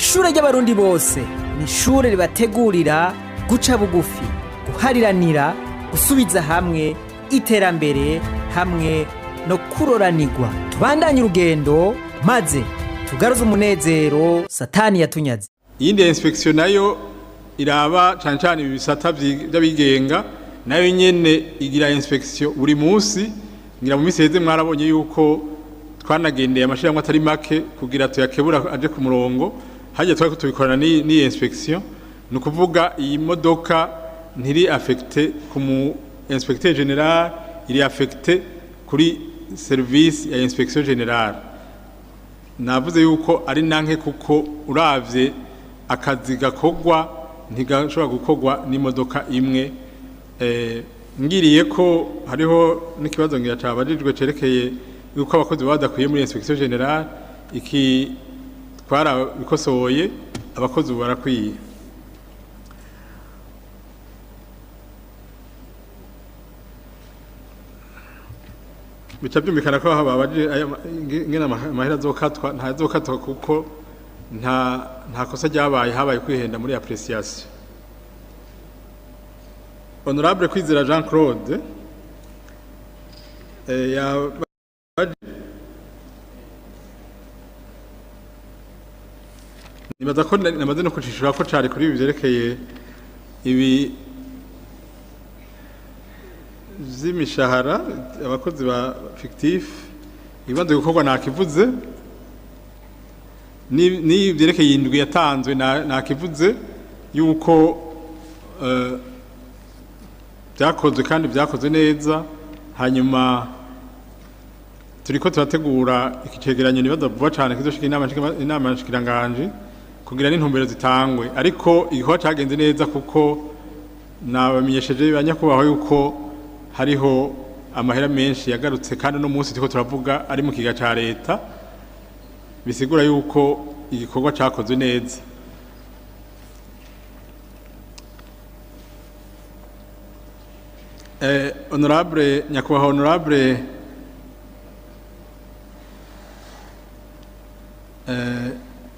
Ishure ry'Abarundi bose ni ishure ribategurira guca bugufi, guhariranira, gusubiza hamwe, iterambere hamwe no kuroranirwa. Tubandanye urugendo maze tugaruze umunezero Satani yatunyaze. Iyindi inspection nayo iraba cane cane ibi bisata vy'abigenga, nayo nyene igira inspection buri munsi. Ngira mu minsi iheze mwarabonye yuko twanagendeye amashirahamwe atari make kugira tuyakebura aje ku murongo. Harya twariko tubikorana n'iyi inspection. Ni ukuvuga iyi modoka ntiri affecte ku mu inspecteur général, iri affecte kuri service ya inspection générale. Navuze yuko ari nanke kuko uravye akazi gakorwa ntigashobora gukorwa n'imodoka imwe. Ngiriye ko hariho n'ikibazo ngira cabajijwe cerekeye yuko abakozi baba badakwiye muri inspection générale, iki twarabikosoye, abakozi ubu barakwiye. Bica byumvikana ko aho babaje ingene amahera azokatwa, ntazokatwa kuko nta kosa ryabaye, habaye kwihenda muri appréciation. Honorable Kwizera Jean Claude nibaza ko namaze no kucishura ko cari kuri ibi vyerekeye ibi vy'imishahara abakozi ba fictif, ibibanza gukorwa nakivuze, ni vyerekeye indwi yatanzwe nakivuze yuko byakozwe kandi byakozwe neza. Hanyuma turiko turategura ikicegeranyo nibaza vuba cane kizoshika inama nshikiranganje kugira n'intumbero zitangwe, ariko igikorwa cagenze neza kuko nabamenyesheje banyakubahwa yuko hariho amahera menshi yagarutse, kandi no munsi turiko turavuga ari mu kiga ca leta, bisigura yuko igikorwa cakozwe neza. Honorable nyakubahwa honorable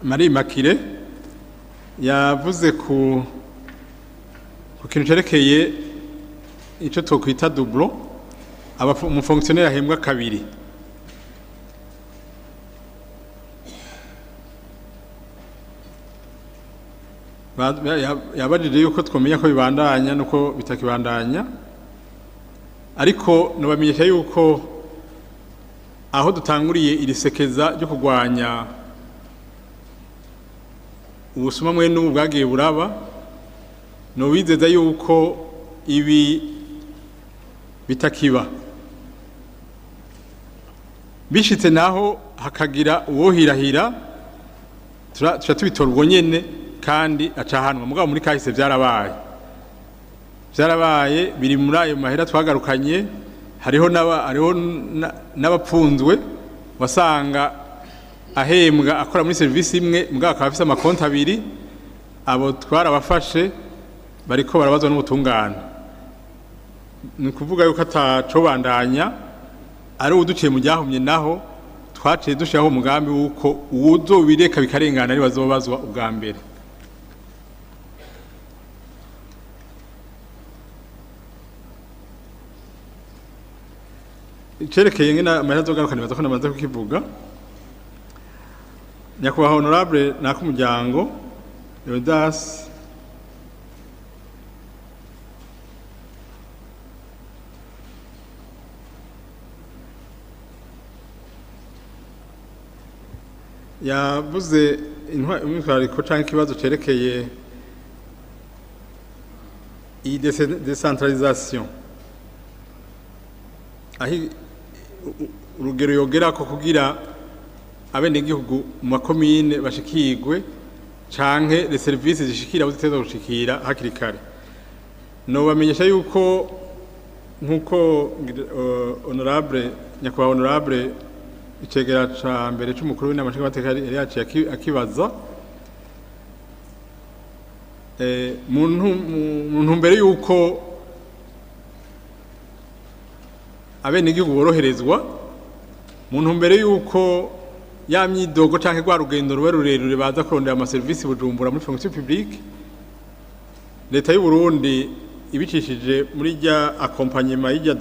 Marie Makire yavuze ku kintu cerekeye ico twokwita doublon, umufonctionnaire ahembwa kabiri. Yabajije yuko twomenya ko bibandanya nuko bitakibandanya, ariko nobamenyesha yuko aho dutanguriye iri sekeza ryo kurwanya ubusuma mwe n'ubu bwagiye buraba, nobizeza yuko ibi bitakiba. Bishitse naho hakagira uwohirahira, tuca tubitora ubwo nyene kandi acahanwa. Mugabo muri kahise vyarabaye, vyarabaye biri muri ayo mahera twagarukanye. Hariho n'abapfunzwe wasanga ahembwa akora muri service imwe, mugabo akaba afise amakonti abiri. Abo twarabafashe bariko barabazwa n'ubutungane. Ni ukuvuga yuko atacobandanya ari uduciye mu ryahumye, naho twaciye dushiraho umugambi wuko uwuzobireka bikarengana ari bazobazwa ubwa mbere. Icerekeye ngena amahera azogaruka nibaza ko namaze kukivuga. Nyakubahwa honorable nakumuryango Leonidas yavuze intwariko canke ikibazo cerekeye iyi decentralisation, aho urugero yogerako kugira abenegihugu mu makomine bashikirwe canke les services zishikira abo ziteza gushikira hakiri kare. Nobamenyesha yuko nkuko honorable nyakubahwa honorable icegera ca mbere c'umukuru w'inama nshingamateka yari yaciye akibaza, mu ntumbero yuko abenegihugu boroherezwa, mu ntumbero yuko ya myidogo canke rwa rugendo ruba rurerure baza kurondera amaserivisi Bujumbura muri fonction publique. Leta y'u Burundi ibicishije muri rya accompagnement y'irya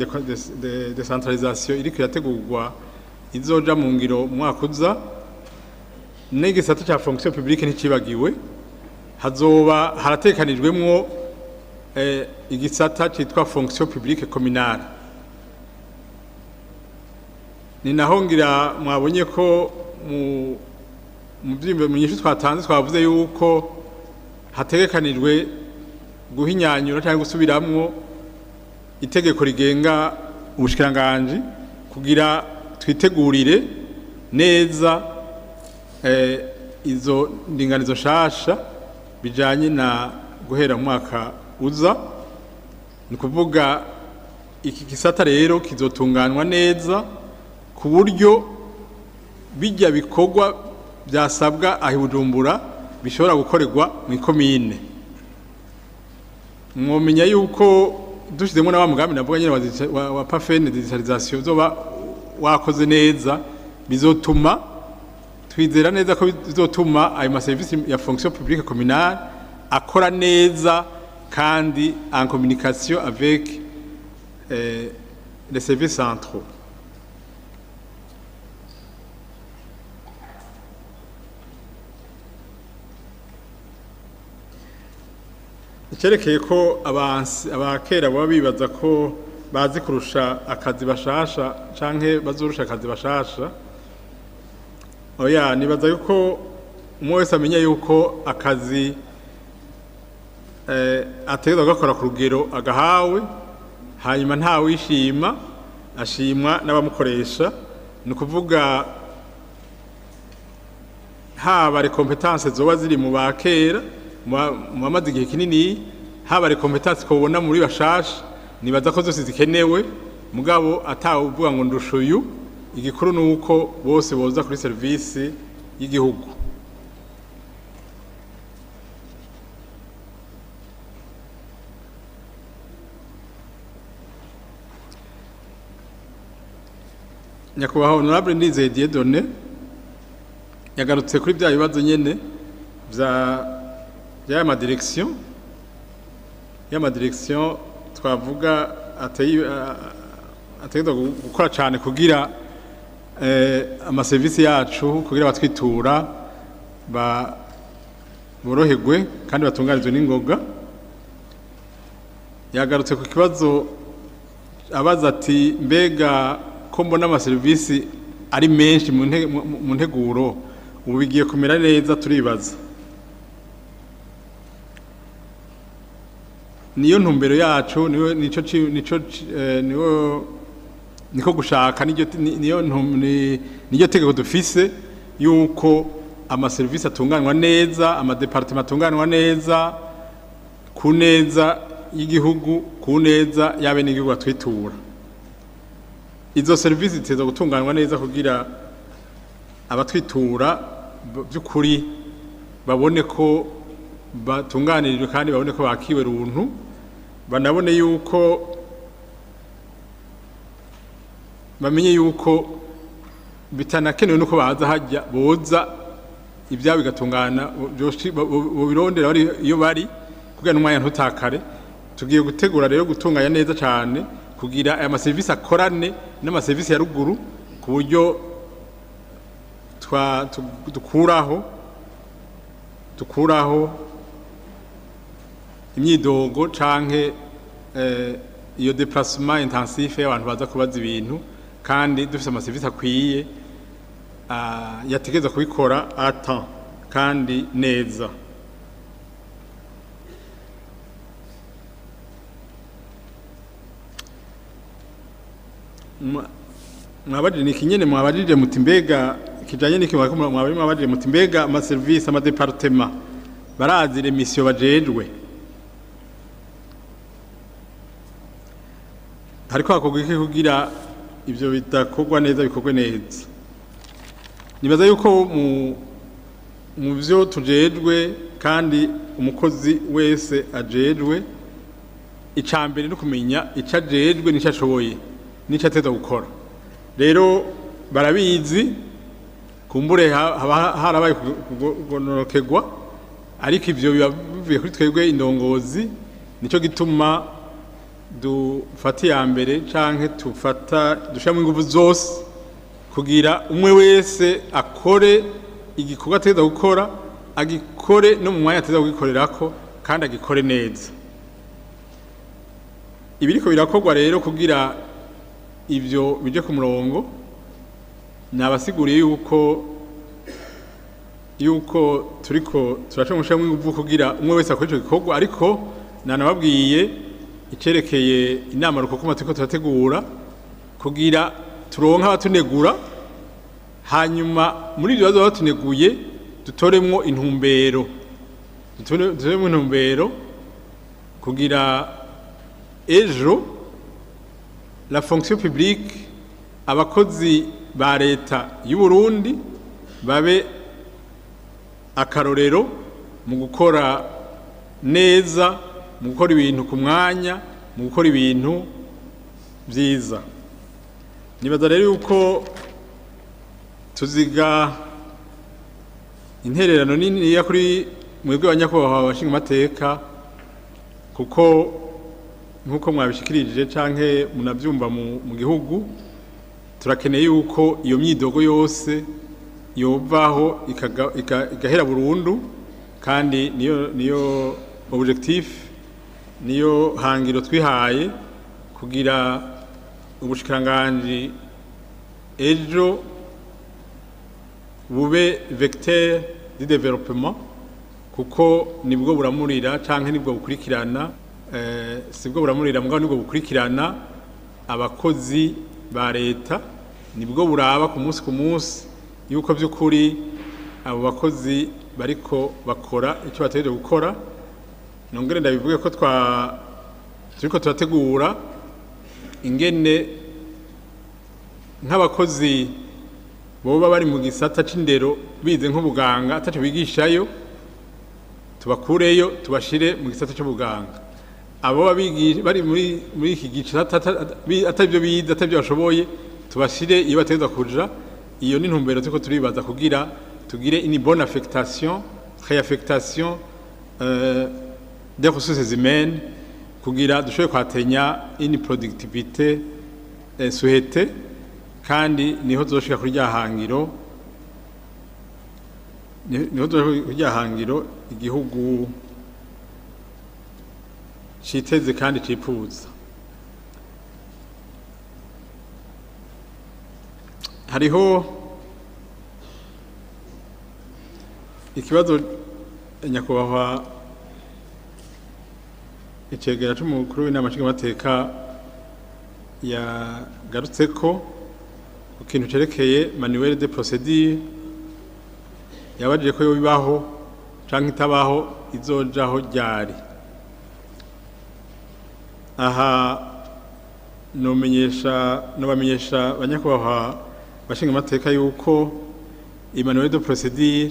décentralisation iriko irategurwa, izoja mu ngiro mu mwaka uza, n'igisata ca fonction publique nticibagiwe. Hazoba haratekanijwemwo igisata citwa fonction publique communale. Ni naho ngira mwabonye ko mu vyiyumviro mu nyishu twatanze twavuze yuko hategekanijwe guhinyanyura cyangwa gusubiramwo itegeko rigenga ubushikiranganji kugira twitegurire neza izo ndinganizo nshasha bijanye na guhera mu mwaka uza. Ni kuvuga iki gisata rero kizotunganywa neza ku buryo bijya bikorwa byasabwa aho i Bujumbura bishobora gukorerwa mu ikomine. Mwomenya yuko dushyizemo na wa mugambi navuga nyine wa PAFEN digitalisation uzoba wakoze neza, bizotuma twizera neza ko bizotuma ayo maserivisi ya fonction publique communale akora neza kandi en communication avec les services centraux. Icyerekeye ko abakera baba bibaza ko bazi kurusha akazi bashasha canke bazurusha akazi bashasha, oya, nibaza yuko umwe wese amenya yuko akazi ategerezwa gukora ku rugero agahawe, hanyuma ntawishima ashimwa n'abamukoresha. Ni ukuvuga haba les compétences zoba ziri mu bakera, mu bamaze igihe kinini, haba les compétences kubona muri bashasha, nibaza ko zose zikenewe, mugabo atawuvuga ngo ndusha uyu. Igikuru ni uko bose boza kuri service y'igihugu. Nyakubahwa Honorable Ndizeye Dieudonné yagarutse kuri bya bibazo nyene vya y'ama direction twavuga ategerezwa gukora cyane kugira amaserivisi yacu, kugira abatwitura boroherwe kandi batunganizwe n'ingoga. Yagarutse ku kibazo abaza ati mbega ko mbona amaserivisi ari menshi mu nteguro, ubu bigiye kumera neza? Turibaza niyo ntumbero yacu, niyo nico nico niyo niko gushaka, niyo niyo tegeko dufise yuko amaserivisi atunganywa neza, amadepartement atunganywa neza ku neza y'igihugu, ku neza y'abenegihugu batwitura. Izo serivisi ziteza gutunganywa neza kugira abatwitura by'ukuri babone ko batunganirijwe kandi babone ko bakiwe runtu, banabone yuko bamenye yuko bitanakenewe nuko baza hajya boza ibyabo bigatungana, bobirondera bari iyo bari kugira n'umwanya ntutakare. Tugiye gutegura rero gutunganya neza cyane kugira aya maserivisi akorane n'amaserivisi ya ruguru ku buryo dukuraho imyidogo canke iyo déplacement intensif y'abantu baza kubaza ibintu, kandi dufise amaserivisi akwiye yategerezwa kubikora à temps kandi neza. Mwabajije ni ikinyene, mwabajije muti mbega kijanye n'iki, mwabajije muti mbega amaserivisi amadepartement barazi les missions bajejwe, hariko hakorwa iki kugira ivyo bidakorwa neza bikorwe neza? Nibaza yuko mu vyo tujejwe kandi umukozi wese ajejwe, icambere no kumenya ico ajejwe n'ico ashoboye n'ico ateza gukora. Rero barabizi. Kumbure haba harabaye kugonorokerwa, ariko ivyo biba bivuye kuri twebwe indongozi. Nico gituma dufata iya mbere canke tufata dushiramo inguvu zose kugira umwe wese akore igikorwa ategerezwa gukora, agikore no mu mwanya ategerezwa kugikorerako, kandi agikore neza. Ibiriko birakorwa rero kugira ivyo bije ku murongo, nabasiguriye yuko turiko turaca mu inguvu kugira umwe wese akore ico gikorwa, ariko nanababwiye icerekeye inama rukokoma turiko turategura kugira turonke abatunegura, hanyuma muri ivyo bibazo batuneguye dutoremwo intumbero kugira ejo la fonction publique, abakozi ba leta y'u Burundi, babe akarorero mu gukora neza, mu gukora ibintu ku mwanya, mu gukora ibintu vyiza. Nibaza rero yuko tuziga intererano niniya kuri mwebwe banyakubahwa abashinga amateka, kuko nk'uko mwabishikirije canke munavyumva mu gihugu, turakeneye yuko iyo myidogo yose yovaho igahera burundu. Kandi niyo objectif, niyo hangiro twihaye kugira ubushikiranganji ejo bube vecteur de développement, kuko nibwo buramurira canke nibwo bukurikirana, sibwo buramurira mugabo nibwo bukurikirana abakozi ba leta, nibwo buraba ku munsi ku munsi yuko by'ukuri abo bakozi bariko bakora icyo bategereje gukora. Nongere ndabivuge ko turiko turategura ingene nk'abakozi boba bari mu gisata c'indero bize nk'ubuganga ataco bigishayo, tubakureyo tubashire mu gisata c'ubuganga. Abo bari muri iki gisata atari byo bize, atari byo bashoboye, tubashire iyo bategerezwa kuja. Iyo ni intumbero turiko turibaza kugira tugire une bonne affectation, réaffectation des ressources humaines, kugira dushobore kwatenya une productivité souhaitée. Kandi niho tuzoshika kuri rya hangiro, niho tuzoshika kuri rya hangiro igihugu citeze kandi cipfuza. Hariho ikibazo nyakubahwa icegera c'umukuru w'inama nshingamateka yagarutseko ku kintu cerekeye manuel de procédure. Yabajije ko yobibaho canke itabaho, izojaho ryari. Aha nobamenyesha banyakubahwa bashingamateka yuko manuel de procédure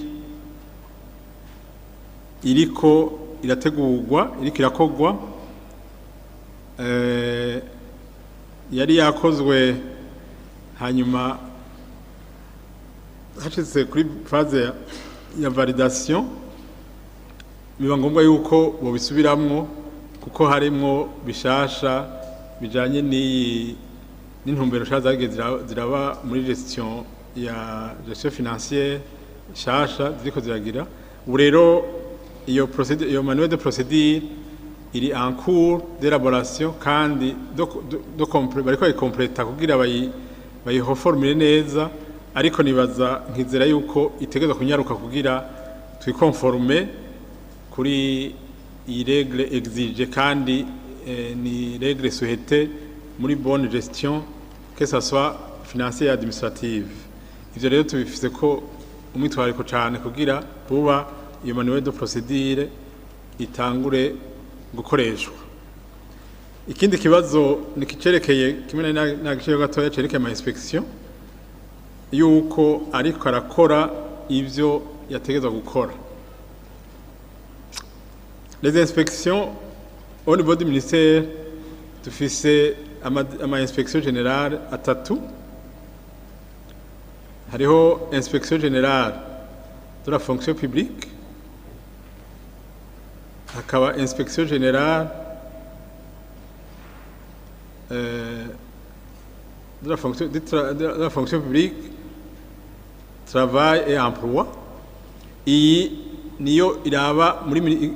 iriko irategurwa, iriko irakorwa. Yari yakozwe, hanyuma hashitse kuri phase ya validation biba ngombwa yuko bobisubiramwo, kuko harimwo bishasha bijanye n'iyi n'intumbero nshasha zagiye ziraba muri gestion ya gestion financière nshasha ziriko ziragira. Ubu rero iyo manuel de procédure iri en cours d'élaboration, kandi bariko bayikompleta kugira bayihoformire neza. Ariko nibaza nkizera yuko itegerezwa kunyaruka kugira twikonforme kuri iyi règle exigée kandi ni règle souhaitée muri bonne gestion, que ça soit financière et administrative. Ivyo rero tubifise ko umwitwarariko cane kugira vuba iyo manuel de procédure itangure gukoreshwa. Ikindi kibazo ni kicerekeye kimwe na giciro gatoya cerekeye ama inspection, yuko ariko arakora ivyo yategezwa gukora. Les inspections au niveau du ministère, dufise ama inspection générale atatu. Hariho inspection générale de la fonction publique, hakaba inspection générale de la fonction publique, travail et emploi. Iyi niyo iraba muri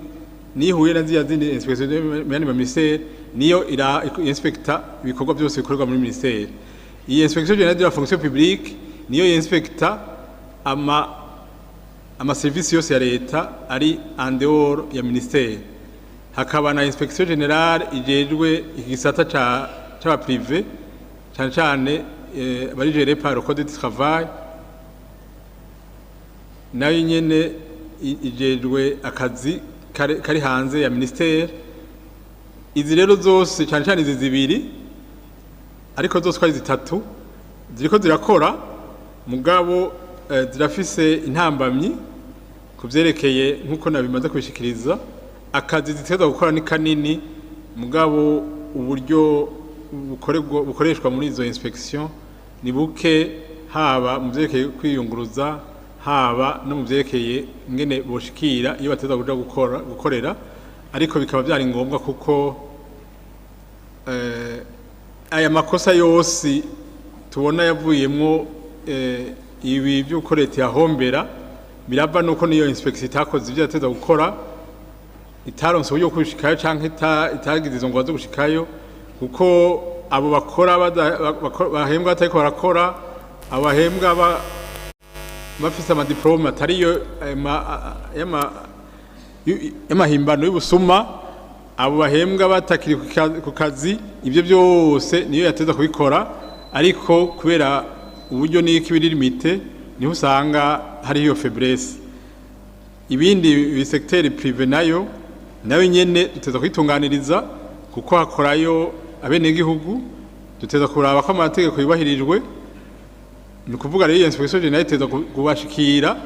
nihuye na ziriya zindi inspection mu yandi ma ministère, niyo ira inspecta ibikorwa byose bikorerwa muri ministère. Iyi inspection générale de la fonction publique niyo inspecta ama service yose ya leta ari en dehors ya ministère. Hakaba na inspection générale ijejwe igisata ca c'aba privé, cyane cyane bari géré par le code du travail, nayo nyene ijejwe akazi kari hanze ya ministère. Izi rero zose, cyane cyane izi zibiri, ariko zose uko ari zitatu ziriko zirakora, mugabo zirafise intambamyi ku vyerekeye nk'uko nabimaze kubishikiriza. Akazi ziteza gukora ni kanini, mugabo uburyo bukoreshwa muri izo inspection ni buke, haba mu vyerekeye kwiyunguruza, haba no mu vyerekeye ingene boshikira iyo bateza kuja gukorera. Ariko bikaba byari ngombwa kuko aya makosa yose tubona yavuyemwo ibi by'uko leta yahombera birava nuko niyo inspection itakoze ibyo yateza gukora, itaronse uburyo bwo kubishikayo canke itagize izo ngwa zo gushikayo, kuko abo bakora bahembwa batariko barakora, abo bahembwa bafise ama diplôme atariyo y'amahimbano y'ubusuma, abo bahembwa batakiri ku kazi, ibyo byose niyo yateza kubikora. Ariko kubera uburyo n'iki biri limité, niho usanga hariho iyo faiblesse. Ibindi bi secteur privé nayo nyene duteza kwitunganiriza, kuko hakorayo abenegihugu, duteza kuraba ko amategeko yubahirijwe. Ni ukuvuga rero iyo inspection générale iteza kubashikira.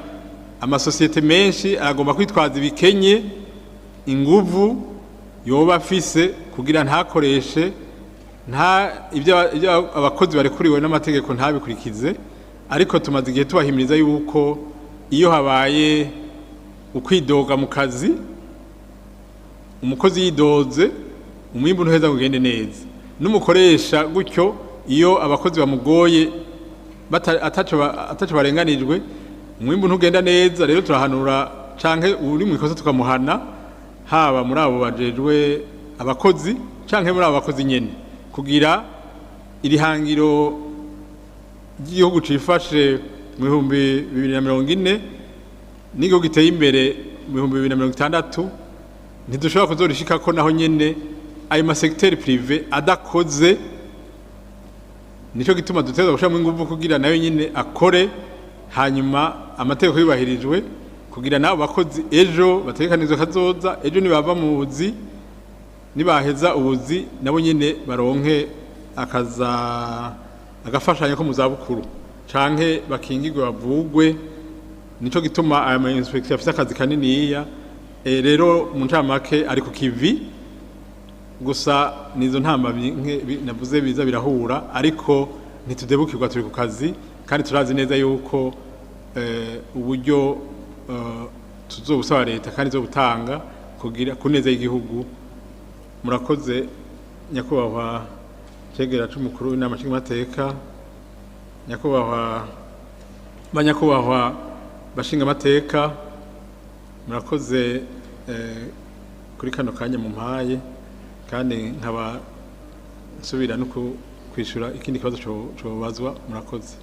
Amasosiyete menshi aragomba kwitwaza ibikenye, inguvu yoba afise kugira ntakoreshe nta ibyo abakozi barekuriwe n'amategeko, ntabikurikize. Ariko tumaze igihe tubahimiriza yuko iyo habaye ukwidoga mu kazi, umukozi yidoze, umwimbu ntuheza ngo ugende neza, n'umukoresha gutyo. Iyo abakozi bamugoye ataco barenganijwe, umwimbu ntugenda neza. Rero turahanura canke uri mu ikosa tukamuhana, haba muri abo bajejwe abakozi canke muri abo bakozi nyene, kugira iri hangiro ry'igihugu cifashe mu 2040 n'igihugu giteye imbere mu 2060 ntidushobora kuzorishikako naho nyene ayo ma secteur privé adakoze. Nico gituma duteza gushiramo inguvu kugira nayo nyene akore, hanyuma amategeko yubahirijwe, kugira nabo bakozi ejo bategekanizwe kazoza, ejo nibava mu buzi, nibaheza ubuzi, nabo nyene baronke akaza agafashanyo ko mu zabukuru canke bakingirwe, bavugwe. Nico gituma aya ma inspection afise akazi kaniniya. Rero mu ncamake ari ku kivi, gusa nizo ntambamyi navuze biza birahura, ariko ntitudebukirwa, turi ku kazi kandi turazi neza yuko uburyo tuzobusaba leta kandi izobutanga kugira ku neza y'igihugu. Murakoze, nyakubahwa cegera c'umukuru w'inama nshingamateka, nyakubahwa banyakubahwa bashingamateka, murakoze kuri kano kanya mumpaye, kandi nkaba nsubira no kwishura ikindi kibazo cobazwa. Murakoze.